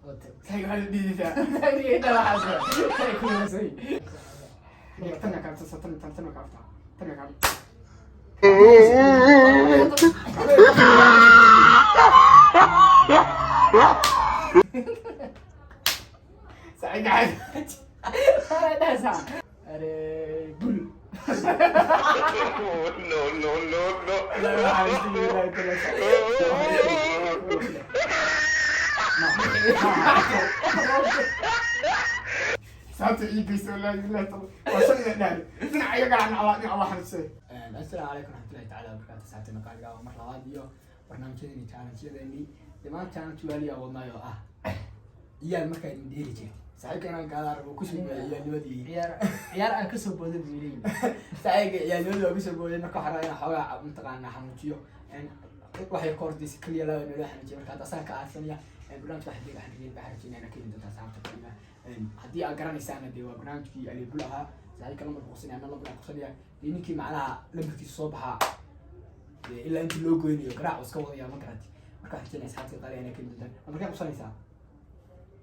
Saxiib, waxaad dhiidaysaa. Tan kaabta, tan tan tan kaabta, tan kaabta. Saxiib, gacan. Are bul. No, no, no, no. Saabta ii geyso, wallaahi billahi taala. Waa shan iyo dhaari. Dhinaca iga gacan calaa, dhinaca waa xanuunsay. Assalaamu calaykum waraxmatullahi tacaala wabarakaatu. Saabtayna qaaliga waa mar labaad iyo barnaamijyadeeni, challenge-yadeeni. Dhammaan challenge waaliya wadnaay oo ah iyaad markaa idin dheeli jirtay. Saaxiibka inaan gaadaa rabo kusoo booday ciyaalnimadii. Ciyaar ciyaar aan kasoo booday buu leeyahay. Saaxiibka ciyaalnimadii waa kusoo booday. Marka waxaa rabaa inaan xoogaa mataqaanaa xanuujiyo. Waxay ka hordaysa keliya laba naloo xanuujiyo. Marka hadda asaga ka aadsanaya barnaamijka waxaan waxaan rajeynaya inaad ka heli doontaa saxaabta kaliya. Haddii aad garanaysaana dee waa barnaamijkii Aliibul ahaa. Saaxiibka lambar qusanaya, ana lambar qusanaya. Dee ninkii macnaha lambarkiisa soo baxaa dee ilaa intii loo goynayo garaac iska wadaya, ma garati? Marka waxaan rajeynaya asxaabta qaaliya inaad ka heli doontaan. Lambarkee qusanaysaa?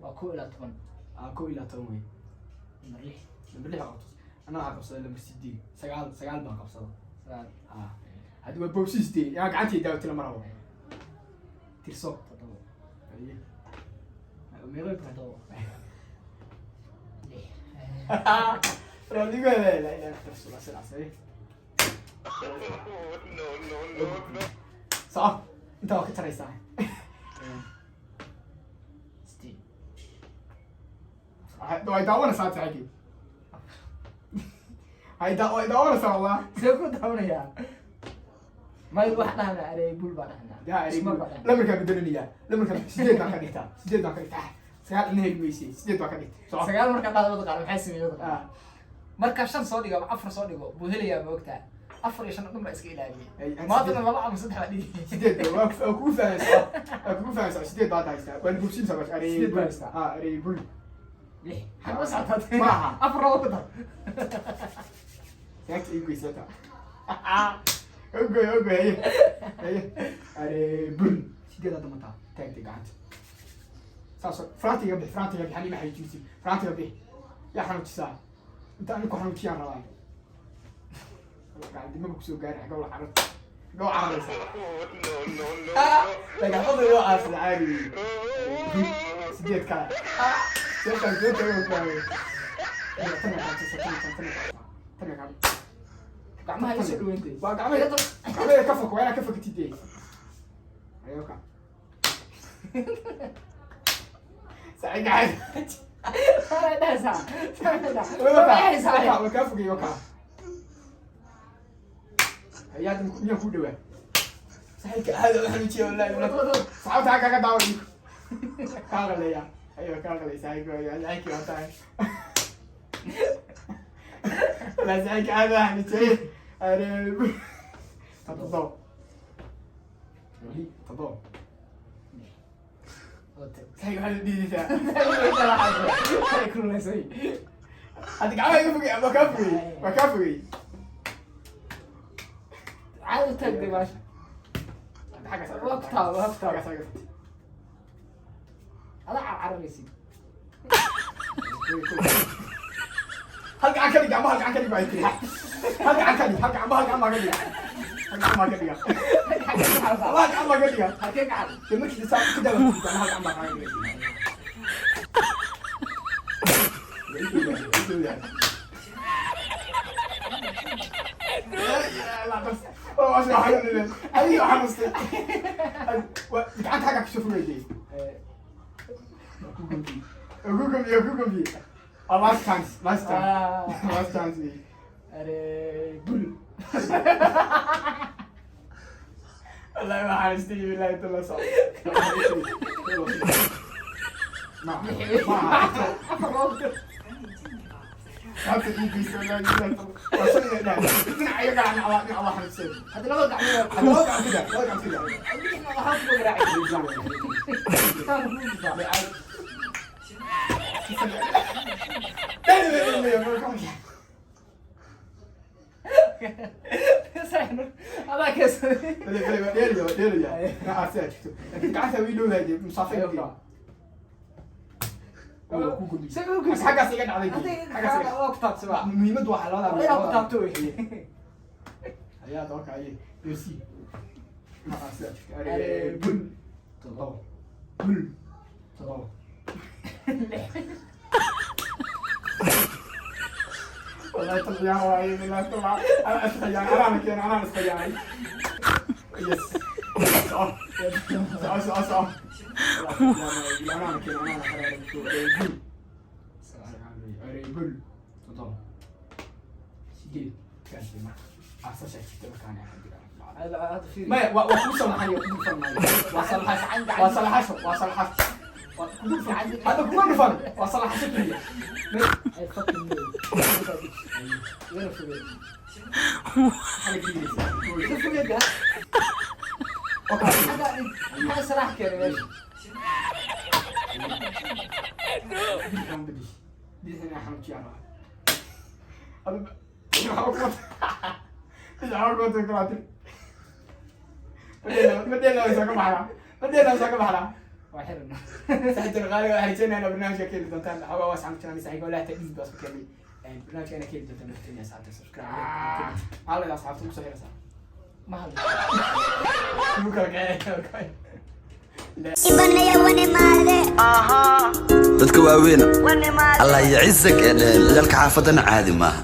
Waa 11. Aa, 11 wey. Number 6. Lambar 6 baa qabtos. Anna waxaa qabsaday lambar 8, 9, 9 baan qabsada. 9. Ah, haddi waa bowsiis dee yaa gacantay daawatila ma rabo. Tirso. 7. Haye. Meeqay tahay? 7, 6. Radigo la ilaha illa rasuulullah sallallahu alayhi. No, no, no, no. Soco, intaa waa ka taraysaa. 8. Way daawanaysaa saaxiibkii. Hay way daawanaysaa wallah. See ku daawanayaa? May wax dhahnaa, arey bul baa dhahnaa. Yaa Isma baa dhahnaa. Lambarkaa bedelanaya. Lambarkaa 8 baan ka dhigtaa. 8 baan ka dhigtaa. 9 ina heli weysay. 8 baan ka dhigtaa. Soco. 9 markaa dhahdo mataqaana maxay sameeyey mataqaana? Ah, Marka 5 soo dhigo ama 4 soo dhigo buu helayaa, ma ogtaa? 4 iyo 5 dhan baa iska ilaaliyay. Ay, maantana laba ama saddex baa dhigi. 8 waa kugu fahmaysaa. Waa kugu fahmaysaa. 8 baad haystaa. Waan bogsiinsaa bas. Arey 8 bul. baa haystaa. Ah, arey bul. 6 xagma socotaa? Maaha. 4 laba ku dar. Saagta ii goysata. Ogoy, ogoy, haye. Haye. Arey bul. 8 hadda mataa. Taagtay gacanta. Saas oo- faraantiga bix, faraantiga bix, anima xanuujinaysid. Faraantiga bix. Yaa xanuujisaa. Inta anigu ku xanuujiyaan rabaa. Gacandimaba kusoo gaaray, xagga ula carar. Xagga u cararaysaa. No, no, no, Dhagaxada loo aasay caadi. 8 kale. Seetan soo tago ku hayo. Tan ka tan tan tan tan tan. Gacmaha ii soo dhaweyntay. Waa gacmaha gacmaha ka fog, waa inaad ka fogtid dee. Ayo ka. Saci gacan. Dhahaysaa. Waa kaa fogay, waa kaa. Hayaa miyaan ku dhawaa? Saxiibka aad u xanuujiya wallahi. Saxaabta halkaa ka daawa iku. Kaa qaleeya. Ayo kaa qaley saaxiibka, saaxiibkii waa tahay. Wallahi saaxiibka aad u xanuujiyay. Aree. 7. 7. Saaxiibka waxaad dhiidaysaa. Hadda gacmaha iga fogey, waa kaa fogey, waa kaa fogey. Caadi u taagday baasha. Hadda xaggaas Waa ku taal, waa ku taal. Xaggaas aga. Adaa carcararaysid. Hal gacan ka dhig ama hal gacan ka dhig baa tiri. Hal gacan ka dhig, hal gacan hal gacan baa ka dhiga. Hal gacan baa ka dhiga. Hal gacan baa ka dhiga. Halkee gacan? Dee markii saa ku daawa hal gacan baa kaga dhiga. Gacanta xagga kusoo fogeyday. Ku gombiye, ku gombiye. Last chance, last chance. Last chance. Arey bul. والله ما حرجتني بالله انت صعب. ما ما حتى ايدي Hadda laba gacmood. وضع كده وضع كده. Waxaa ku garaacay. Saan ku difaac. Adaa keesaday. Waa ku gudbiyey. Se u goysay. Xaggaas iga dhacday. Hadday Xaggaas iga waa ku taabtay waa. Muhiimaddu waxaa labada Waa inaad ku taabto wey. Ayaa doonka aye yosi maxaa sidaa jirta. Are bul, toddoba, bul, toddoba. والله طلع واي بالله طلع، انا اسخيان، انا كان انا اسخيان. yes، صح صح صح صح. انا كان انا بul، bul، toddoba، sideed. Kaasi marka aasasha jirta markaan. Hada hada fiiri. Maya, waa kuu salaxay, waa kuu dhufan. Waa salaxasho, waa salaxasho, waa salaxasho. Waa kugu dhufan hadda, kuma dhufan, waa salaxasho keliya. I fucking know. Igana fogee. Maxaa la gelinaysaa? Iga fogee daa. Waa kaas. Xaggaa dhig. Maxaa salaax keenay meesha? Bidixaan bedis, bidixan inaan xanuujiyaan rabaa. Adiga, bidix waxba kuma, bidix waxba kuma tiri kalaatir. Madheela way soo ka baxdaa, madheela way soo ka baxdaa. Waa xiran. Saaxiibtan qaaliga, waxaan rajeynayaa inaad barnaamijka ka heli doontaan. Xoogaa waa saxan saaxiibka, walaahi tadhiid baa isku keenay. Barnaamijka inaad ka heli doontaan markii asxaabta subscribe, maxaa leedahay asxaabta ugu soo xiraysaa? Ma hadlo. Ugu kala kacay. Ibanaya. Dadka waaweyn, Allah iyo cizag ee dheheen, ciyaalka xaafadana caadi maaha.